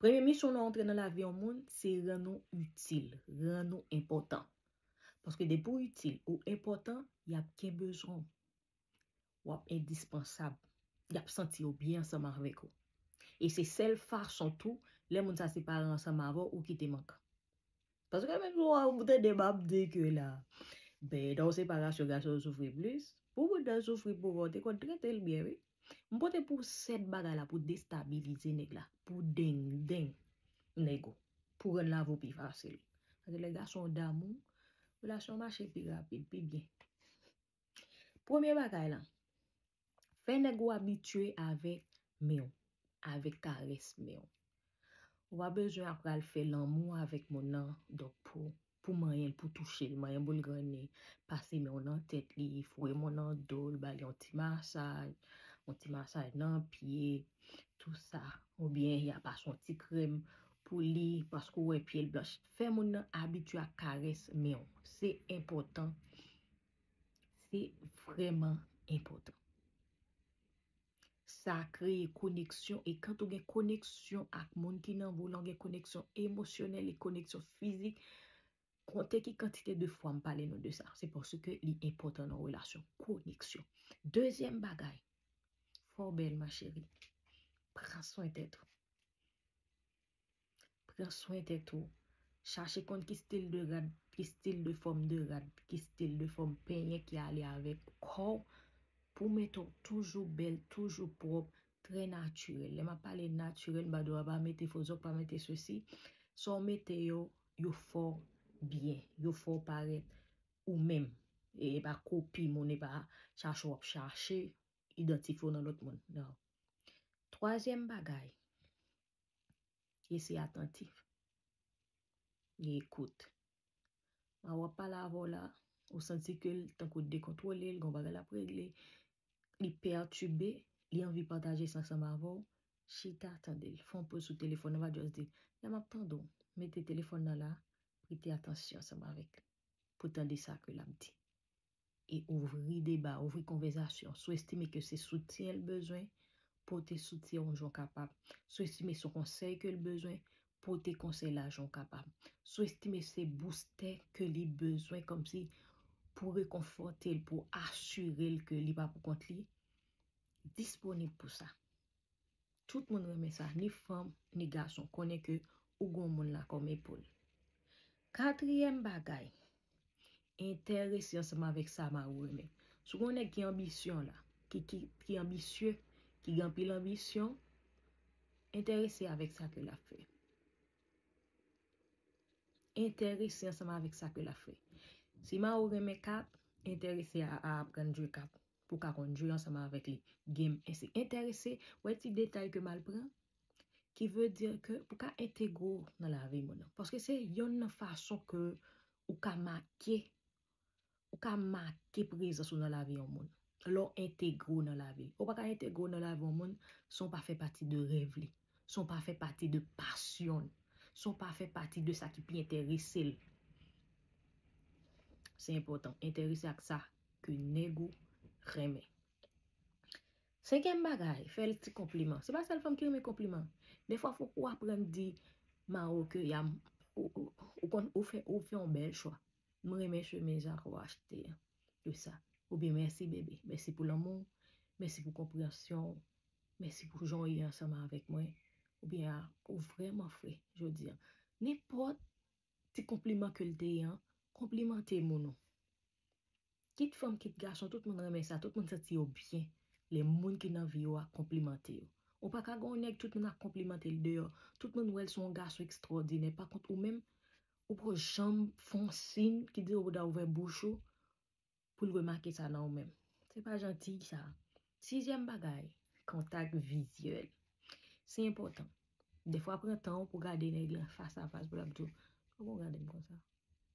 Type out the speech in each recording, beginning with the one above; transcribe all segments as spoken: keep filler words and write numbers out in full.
Premye misyon nou antre nan lavi yon moun, se rann ou itil, rann ou enpòtan. Paske depi w itil, ou enpòtan, y ap gen bezwen w. W ap endispansab. Y ap santi yo byen ansanm avèk ou. E se sèl fason tou, lè moun sa separe ansanm avè w, ou kite mank. Paske menm si w tande m ap di ke la, ben, nan yon separasyon, gason yo soufri plis, pou moun nan soufri pou ou, te konn trete l byen, wi. M pote pou sèt bagay la pou destabilize nèg la, pou deng deng nèg ou, pou rann lavi w pi fasil. Paske lè gason w damou, relasyon mache pi rapid, pi byen. Premye bagay la, fè nèg ou abitye avèk men w, avèk karès men w. Ou pa bezwen apral fè lanmou avèk moun nan, donk pou, pou manyen l, pou touche l, manyen boul grannen, pase men w nan tèt li, foure men w nan do l, ba li yon ti masaj, yon ti masaj nan pye, tou sa. Oubyen y a pase yon ti krèm pou li, paske w wè pye l blanch. Fè moun nan abitye ak karès men w. Se enpòtan. Se vrèman enpòtan. Sa kreye koneksyon, e kan ou gen koneksyon ak moun ki nan vi w lan, gen koneksyon emosyonèl e koneksyon fizik, konte ki kantite de fwa m pale nou de sa. Se paske li enpòtan nan relasyon, koneksyon. Dezyèm bagay, fò w bèl, ma chérie. Pran swen tèt ou. Pran swen tèt ou. Chache konn ki stil de rad, ki stil de fòm de rad, ki stil de fòm penyen ki ale avèk kò w pou mete w toujou bèl, toujou pwòp, trè natirèl. Lè m ap pale natirèl, m pa di w pa mete fo zòk, pa mete sesi. Sa w mete yo, yo fè w byen, yo fè w parèt ou menm. E pa kopi moun, e pa chache w ap chache idantifye w nan lòt moun. Non. Twazyèm bagay, rete atantif. Li ekout. Lè w ap pale avè w la, ou santi ke l tankou dekontwole, l gen yon bagay l ap regle, li pètibe, li anvi pataje sa ansanm avè w, chita, tande l. Fè yon poz sou telefòn nan, pa just di, "Lè m ap tande w, mete telefòn nan la, prete atansyon ansanm avèk li, pou tande sa ke l ap di." E ouvri deba, ouvri konvèsasyon. Si w estime ke se soutyen l bezwen, pote soutyen w jan w kapab. Si w estime se yon konsèy ke l bezwen, pote konsèy la jan w kapab. Si w estime se boustè ke li bezwen, kòmsi pou rekonfòte l, pou asire l ke li pa pou kont li, disponib pou sa. Tout moun renmen sa, ni fanm, ni gason. Konnen ke ou gen yon moun la kòm epol. Katriyèm bagay, enterese ansanm avèk sa mari w renmen. Si w gen yon nèg ki anbisyon la, ki, ki, ki anbisye, ki gen anpil anbisyon, enterese avèk sa ke l ap fè. Enterese ansanm avèk sa ke l ap fè. Si mari w renmen kat, enterese a, a aprann jwe kat pou w ka konn jwe ansanm avèk li. Game, ensi. Enterese, wè ti detay ke m al pran, ki vle di ke pou w ka entegre w nan lavi moun nan. Paske se yonn nan fason ke ou ka make, ou ka make prezans ou nan lavi yon moun. Lè w entegre w nan lavi l. Ou pa ka entegre w nan lavi yon moun san w pa fè pati de rèv li, san w pa fè pati de pasyon l, san w pa fè pati de sa ki pi enterese l. Se enpòtan, enterese ak sa ke nèg ou renmen. Senkyèm bagay, fè l ti konpliman. Se pa sèl fanm ki renmen konpliman. Defwa, fòk ou aprann di mari w ke y a, ou, ou, ou konn, ou fè, ou fè yon bèl chwa. M renmen chemiz sa ke w achte an. Wi sa. Oubyen, "Mèsi, bebe. Mèsi pou lanmou w. Mèsi pou konpreyansyon w. Mèsi pou jan w ye ansanm avèk mwen." Oubyen, "A, ou vrèman fre jodi a." Nenpòt ti konpliman ke l te ye an, konplimante moun ou. Kit fanm, kit gason, tout moun renmen sa, tout moun santi yo byen lè moun ki nan vi yo a konplimante yo. Ou pa ka gen yon nèg tout moun ap konplimante l deyò, tout moun wè l se yon gason ekstwòdinè. Pa kont ou menm, ou poko janm fè yon siy ki di w pou ta ouvè bouch ou pou l remake sa nan ou menm. Se pa janti sa. Sizyèm bagay, kontak vizyèl. Se enpòtan. Defwa, pran tan w pou gade nèg la fas a fas, pou l ap di w, "Poukisa w gade m konsa?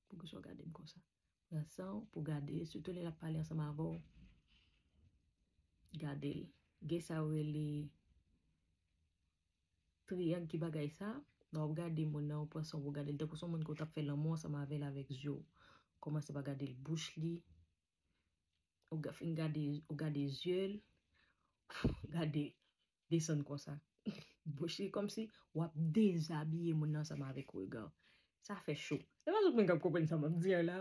Poukisa w gade m konsa?" Pran san w pou gade, sitou lè l ap pale ansanm avè w. Gade l. Gen sa yo rele triyang, ki bagay sa? Lè w ap gade moun nan, ou pran san w pou gade l, tankou se yon moun ke w t ap fè lanmou ansanm avè l avèk zye w. Kòmanse pa gade l, bouch li. Ou ga-, fin gade, ou gade zye l. Gade, desann konsa. Bouch li kòmsi w ap dezabiye moun nan ansanm avèk rega. Sa fè cho. Se pa tout moun k ap konprann sa m ap di a la.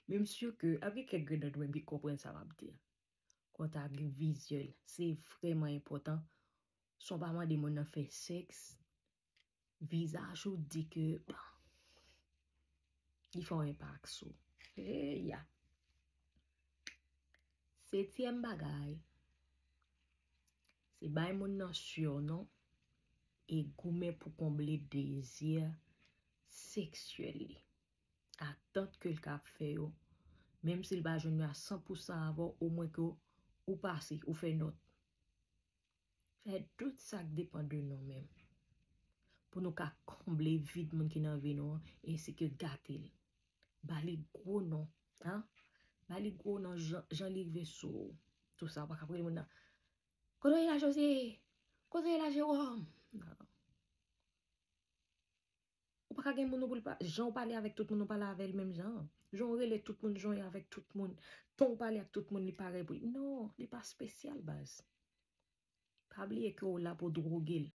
Men m si ke ap gen kèk grenn nan nou menm ki konprann sa m ap di a. Kontak vizyèl, se vrèman enpòtan. Si w pa mande moun nan fè sèks, vizaj ou di ke, bon, li fè yon enpak sou. Hey, ya. Setyèm bagay, se bay moun nan surnon e goumen pou konble dezi seksyèl li. Atant ke l ka fè yo, menm si l pa jwenn yo a san pousan avè w, omwen ke ou pase, ou fè nòt. Fè tout sa k depann de nou menm. Pou nou ka konble vid moun ki nan vi nou an, ensi ke gate l. Ba li gwo non, an? Ba li gwo non jan, jan li rive sou ou. Tou sa, ou pa ka rele moun nan. Kote w ye la, Jose? Kote w ye la, Jérôme? Non, non. Ou pa ka gen moun ou pou l pa, jan w pale avèk tout moun, ou pale avè l menm jan. Jan w rele tout moun, jan w ye avèk tout moun. Ton w pale ak tout moun, li parèy pou li. Non, li pa espesyal, baz. Pa bliye ke w la pou dwoge l.